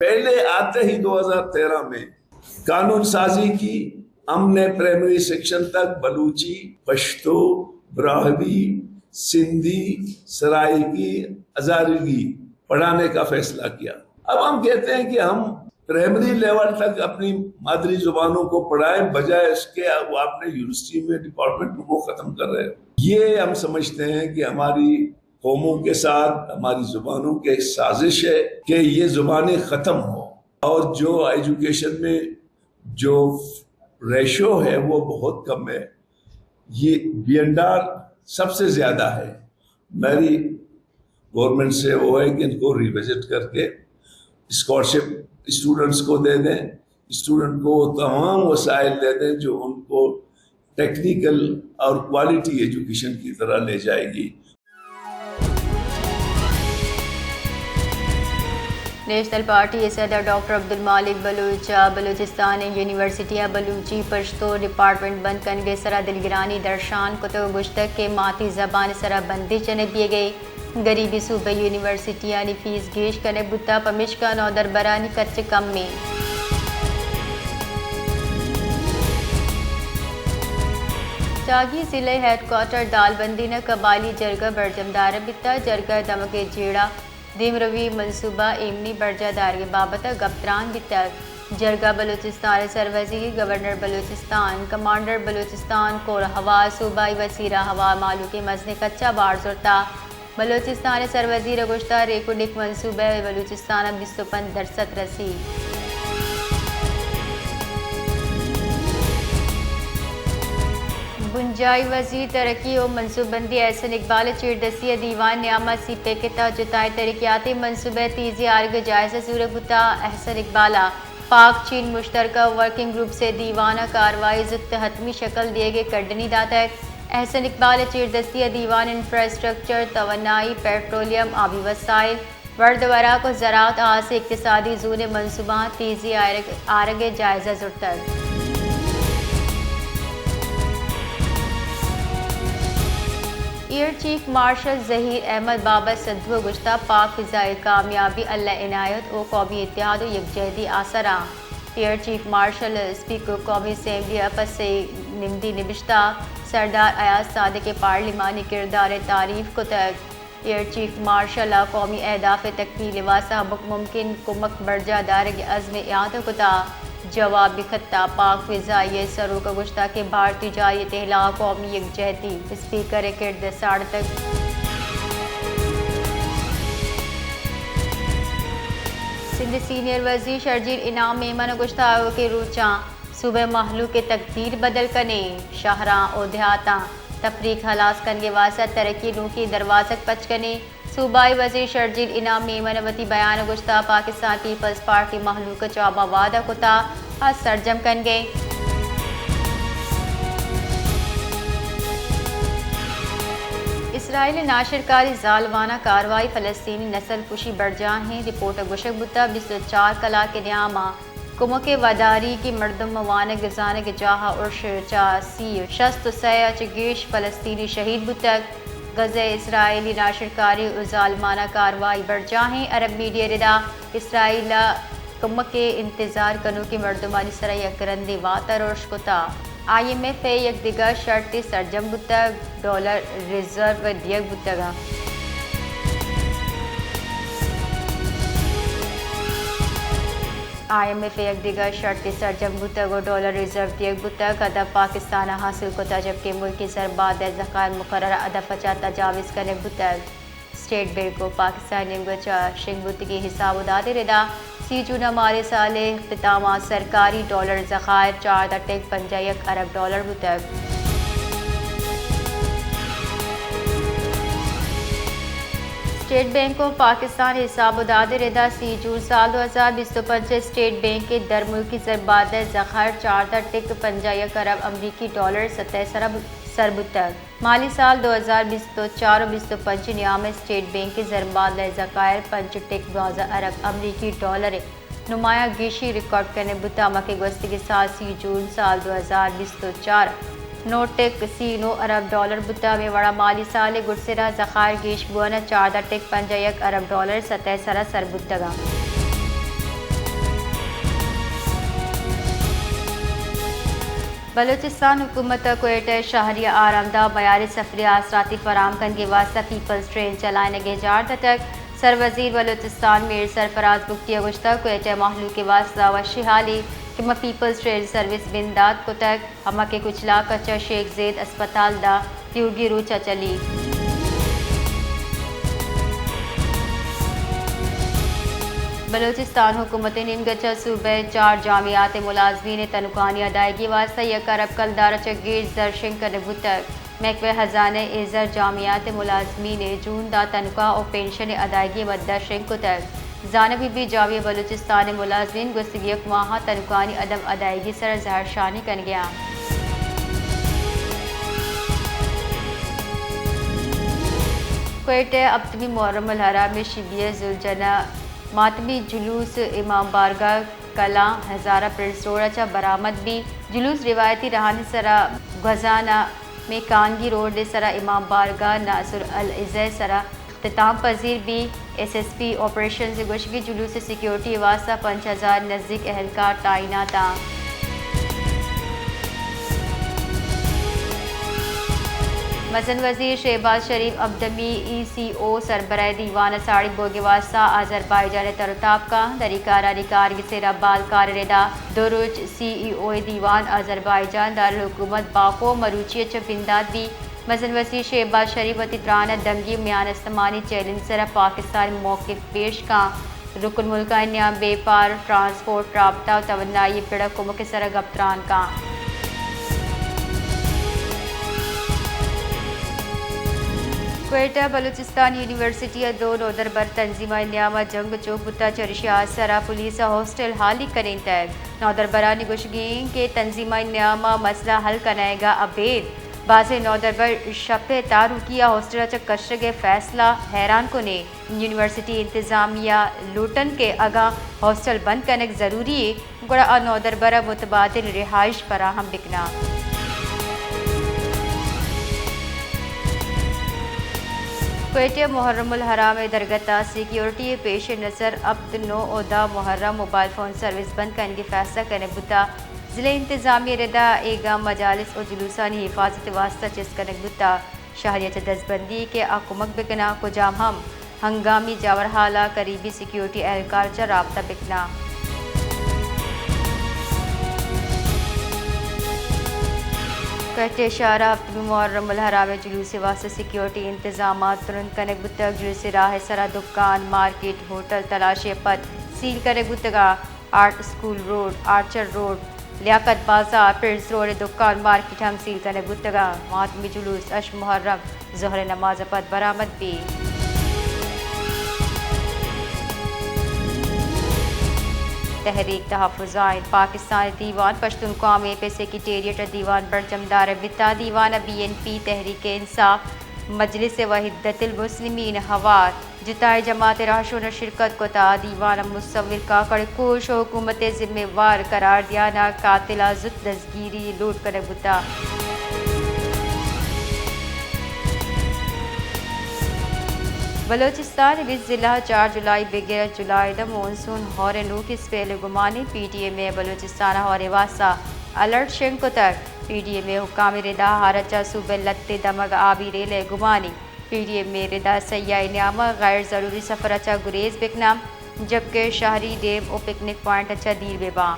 پہلے آتے ہی دو ہزار تیرہ میں قانون سازی کی، ہم نے پرائمری سیکشن تک بلوچی، پشتو، براہوی، سندھی، سرائیکی، ہزارگی پڑھانے کا فیصلہ کیا۔ اب ہم کہتے ہیں کہ ہم پرائمری لیول تک اپنی مادری زبانوں کو پڑھائیں، بجائے اس کے وہ اپنے یونیورسٹی میں ڈپارٹمنٹ کو ختم کر رہے ہو۔ یہ ہم سمجھتے ہیں کہ ہماری قوموں کے ساتھ ہماری زبانوں کی ایک سازش ہے کہ یہ زبانیں ختم ہوں، اور جو ایجوکیشن میں جو ریشو ہے وہ بہت کم ہے۔ یہ بی اینڈ آر سب سے زیادہ ہے۔ میری گورنمنٹ سے وہ ہے کہ ان کو ریوزٹ کر کے اسکالرشپ اسٹوڈنٹس کو دے دیں، اسٹوڈنٹ کو وہ تمام وسائل دے دیں جو ان کو ٹیکنیکل اور کوالٹی ایجوکیشن کی طرح لے جائے گی۔ نیشنل پارٹی ءِ صدر ڈاکٹر عبدالمالک بلوچ ءَ بلوچستان ءِ یونیورسٹی ءَ بلوچی پشتو ڈیپارٹمنٹ بند کنگ ءِ سرا دلگرانی درشان کتگ ءُ گوشتگ کہ ماتی زبان ءِ سرا بندش جنگ بیگ ءَ، گریبی صوبہ یونیورسٹیانی فیس گیش کنگ بوتگ، پمیشکا نودربرانی خرچ کم ایں۔ جاگی ضلع ہیڈ کوارٹر دالبندین ءَ قبائلی جرگہ برجم دارگ بیتگ، جرگہ ءِ دمگ ءِ جیڑہ دیمروی منصوبہ ایمنی برجاہ دارگ ءِ بابت ءَ گپ تران بیتگ۔ جرگہ ءَ بلوچستان ءِ سروزیر، گورنر بلوچستان، کمانڈر بلوچستان، کور ءُ ہوار، صوبائی وزیر ءُ ہوار مہلوک ءِ مزنیں خرچ ءَ بار زرتگ۔ بلوچستان ءِ سروزیر ءَ گوشتگ ریک ءُ ڈیک منصوبہ ءَ بلوچستان ءَ بیست ءُ پنچ درسد رسیت۔ بنجاہی وزیر ترقی ءُ منصوبہ بندی احسن اقبال ءِ چیردستی ءَ دیوان ءِ نیام ءَ سی پیک ءِ تہ ءَ جتائیں ترقیاتی منصوبہ ءِ تیزی آرگ ءِ جائزہ زورگ بوتگ۔ احسن اقبال ءَ پاک چین مشترکہ ورکنگ گروپس ءِ دیوان ءَ کاروائی ءِ زوت ءُ حتمی شکل دیگ ءِ کڈنی داتگ۔ احسن اقبال ءِ چیردستی ءَ دیوان انفراسٹرکچر، توانائی، پیٹرولیم، آبی وسائل، ورد ءُ وراک ءُ زراعت ءَ ہاسیں اقتصادی زون ءِ منصوبہاں تیزی آرگ، آرگ ءِ جائزہ زرتگ۔ ایئر چیف مارشل ظہیر احمد بابر سدھو ءَ گوشتگ پاک فضائی کامیابی اللہ ءِ عنایت ءُ قومی اتحاد ءُ یکجہتی ءِ آسراں۔ ایئر چیف مارشل ءَ اسپیکر قومی اسمبلی ءَ پسے نمدی نبشتہ سردار ایاز صادق ءِ پارلیمانی کردار ءِ تعریف کتگ۔ ایئر چیف مارشل ءَ قومی اہداف ءِ تکمیل ءِ واستہ ہمک ممکن کمک برجاہ دارگ ءِ عزم ءَ اعادہ کتگ۔ جوابی خط ءَ پاک فضائیہ ءِ سروک ءَ گوشتگ کہ بھارتی جارحیت ءِ ہلاپ ءَ قومی یکجہتی اسپیکر ءِ کرد ءَ ساڑتگ۔ سندھ ءِ سینئر وزیر شرجیل انعام میمن ءَ گوشتگ آیوکیں روچاں صوبہ ءِ مہلوک ءِ تقدیر بدل کنیں، شہراں ءُ دیہاتاں تفریق ہلاس کنگ ءِ واستہ ترقی ءِ نوکیں دروازگ پچ کنیں۔ صوبائی وزیر شرجیل انعام میمن ءَ وتی بیان ءَ گوشتگ پاکستان پیپلز پارٹی مہلوک ءَ چہ ہما وعدہ کتگ آ سرجم کنگ ءَ ایں۔ اسرائیل ءِ ناشرکاری زالواناں کاروائی، فلسطینی نسل کشی برجاہیں، رپورٹ ءَ گوشگ بوتگ بیست ءُ چار کلاک ءِ نیام ءَ کمک ءِ وداریگیں مردم ءِ وانگ ءُ زانگ ءِ جاہ ءَ ارش ءَ چہ سی، شست ءُ سئے ءَ چہ گیش فلسطینی شہید بوتگ۔ غزہ ءِ اسرائیلی ناشرکاری ءُ زالمانہ کاروائی برجاہیں۔ عرب میڈیا ءِ ردا اسرائیل ءَ کمک ءِ انتظار کنوکیں مردمانی سرا یک رندے واتر ارش کتگ۔ آئی ایم ایف ءِ یک دگہ شرطے سرجم بوتگ، ڈالر ریزرو دیگ بوتگ۔ آئی ایم ایف ءِ یک دگہ شرطے سرجم بوتگ ءُ ڈالر ریزرو دیگ بوتگ، ہدف پاکستان ءَ حاصل کتگ، جبکہ ملکی زربادہ ءِ ذخائر مقررہ ہدف ءَ چہ تجاوز کنگ بوتگ۔ اسٹیٹ بینک ءُ پاکستان ءِ نیمگ ءَ چہ شنگ بوتگیں حساب ءُ داد ءِ ردا سی جون ءَ مالی سال ءِ اختتام ءَ سرکاری ڈالر ذخائر چاردہ ٹک پنجاہ یک ارب ڈالر بوتگ۔ اسٹیٹ بینک آف پاکستان ءِ حساب ءُ داد ءِ ردا سی جون سال دو ہزار بیست ءُ پنچ ءَ اسٹیٹ بینک ءِ درملکی زربادہ ءِ ذخائر چاردہ ٹک پنجاہ یک ارب امریکی ڈالر ءِ سطح ءَ سر بوتگ۔ مالی سال دو ہزار بیست ءُ چار ءُ بیست ءُ پنچ ءِ نیام ءَ اسٹیٹ بینک ءِ زربادہ ءِ ذخائر پنچ ٹک دوازدہ ارب امریکی ڈالر ءِ نمایاں گیشی ریکارڈ کنگ بوتگ، ہما کہ گوستگیں سال سی جون سال دو ہزار بیست ءُ چار ءَ نو ٹک سی نو ارب ڈالر بوتگ۔ ہمے وڑا مالی سال ءِ گڈسرا ذخائر گیش بوان ءَ چاردہ ٹک پنجاہ یک ارب ڈالر ءِ سطح ءِ سرا سر بوتگ اَنت۔ بلوچستان حکومت ءَ کوئٹہ ءِ شہری ءَ آرامدہ ءُ معیاری سفری آسراتی فراہم کنگ ءِ واستہ پیپلز ٹرین چلائینگ ءِ جار دتگ۔ سروزیر بلوچستان میر سرفراز بگٹی ءَ گوشتگ، کوئٹہ ءِ مہلوک ءِ واستہ وشی حالے کہ ما پیپلز ٹرین سروس بندات کتگ، ہما کہ کچلاک ءَ چہ شیخ زید ہسپتال داں تیوگی روچ ءَ چلی۔ بلوچستان حکومت ءِ نیمگ ءَ چہ صوبہ ءِ چار جامعات ءِ ملازمین ءِ تنخواہانی ادائیگی ءِ واستہ یک ارب کلدار ءَ چہ گیش زر شنگ کنگ بوتگ۔ محکمہ خزانہ ءَ اے زر جامعات ءِ ملازمین ءِ جون داں تنخواہ ءُ پنشن ءِ ادائیگی ءِ مد ءَ شنگ کتگ۔ زانگ بہ بیت، جامعہ بلوچستان ءِ ملازمین گوستگیں یک ماہ ءَ تنخواہانی عدم ادائیگی ءِ سرا زہرشانی کنگ ءَ انت۔ کوئٹہ ءَ ہپتمی محرم الحرام ءِ شبیہ ذوالجناح ءِ ماتمی جلوس امام بارگاہ کلاں ہزارہ پرنس روڈ ءَ چہ برآمد بیت۔ جلوس روایتی راہانی سرا گوزان ءَ میکانگی روڈ ءِ سرا امام بارگاہ ناصر العزہ ءِ سرا اختتام پذیر بیت۔ ایس ایس پی آپریشنز ءِ گوشگ ءَ جلوس ءِ سیکورٹی ءِ واستہ پنچ ہزار ءِ نزیک اہلکار تعینات انت۔ مزن وزیر شہباز شریف ہپتمی ای سی او سربراہی دیوان ءِ ساڑی بوگ ءِ واستہ آذربائیجان ءَ تر ءُ تاب کنت۔ دری کارانی کارگس ءِ ربال کار ءِ ردا دو روچ سی ای او ءِ دیوان آذربائیجان، دارالحکومت باکو ءُ مروچی ءَ چہ بندات بیت۔ مزن وزیر شہباز شریف وتی تران ءَ دمگی ءُ میان استمانی چیلنج ءِ سرا پاکستان ءِ موقف پیش کنت۔ رکن ملکانی نیام بیپار، ٹرانسپورٹ، رابطہ ءُ توانائی ءِ پڑ ءُ کمک ءِ سرا گپ تران کنت۔ کوئٹہ، بلوچستان یونیورسٹی ءِ دو نودربر تنظیمانی نیام ءَ جنگ چوک بوتگ، چریشی ءِ آسر ءَ پولیس ءَ ہاسٹل ہالی کنینتگ۔ نودربرانی گوشگ انت کہ تنظیمانی نیام ءَ مسئلہ حل کنائینگ ءَ ابید بازیں نودربر شپ ءِ تاروکی ءَ ہاسٹل ءَ چہ کشگ ءِ فیصلہ حیران کن انت۔ یونیورسٹی انتظامیہ لوٹ انت کہ اگاں ہاسٹل بند کنگ ضروری انت، گڑا آ نودربر ءَ متبادل رہائش فراہم بکناں۔ کوئٹہ، محرم الحرام ءِ درگت ءَ سیکیورٹی ءِ پیش نظر ہپت، نو ءُ دہ محرم موبائل فون سروس بند کنگ ءِ فیصلہ کنگ بوتگ۔ ضلع انتظامیہ ءِ ردا اے گام مجالس ءُ جلوسانی حفاظت ءِ واستہ چست کنگ بوتگ۔ شہری ءَ چہ دزبندی کہ آ کمک بکناں، کجام ہم ہنگامی جاورحال ءَ قریبی سیکیورٹی اہلکار ءَ چہ رابطہ بکناں۔ کوئٹہ شہر ءَ ہپتمی محرم الحرام ءِ جلوس ءِ واستہ سیکیورٹی انتظامات ترند کنگ بوتگ۔ جلوس ءِ راہ ءِ سرا دکان، مارکیٹ، ہوٹل تلاشی ءَ پد سیل کنگ بوتگ انت۔ Art school road, orchard road, لیاقت بازار، پرنس روڈ ءِ دکان مارکیٹ ہم سیل کنگ بوتگ انت۔ ماتمی جلوس ہشت محرم ظہر ءِ نماز ءَ پد برآمد بیت۔ تحریک تحفظ آئین پاکستان ءِ دیوان پشتون قومی پہ سیکرٹریٹ ءَ دیوان برجم دارگ بیتگ۔ دیوان ءَ بی این پی، تحریک انصاف، مجلس وحدت المسلمین ہوار جتائیں جماعت ءِ رہشون ءَ شرکت کت ءُ دیوان ءَ مصور کاکڑ کوش ءَ حکومت ءِ ذمہ وار قرار دیان ءَ قاتل ءِ زوت دزگیری لوٹ کنگ بوتگ۔ بلوچستان ءِ بیست ضلع ءَ چار جولائی بگر جولائی ءَ مونسون ہور ءِ نوک اسپیل ءِ گمانی۔ پی ڈی ایم اے ءَ بلوچستان ءِ ہور ءِ واستہ الرٹ شنگ کتگ۔ پی ڈی ایم اے ءِ حکام ءِ ردا ہور ءَ چہ صوبہ ءِ لھتے دمگ ءَ آبی ریل ءِ گمانی۔ پی ڈی ایم اے ءِ ردا سیاہیں نیام ءَ غیر ضروری سفر ءَ چہ گریز بکناں، جبکہ شہری ڈیم ءُ پکنک پوائنٹ ءَ چہ دیر بہ باں۔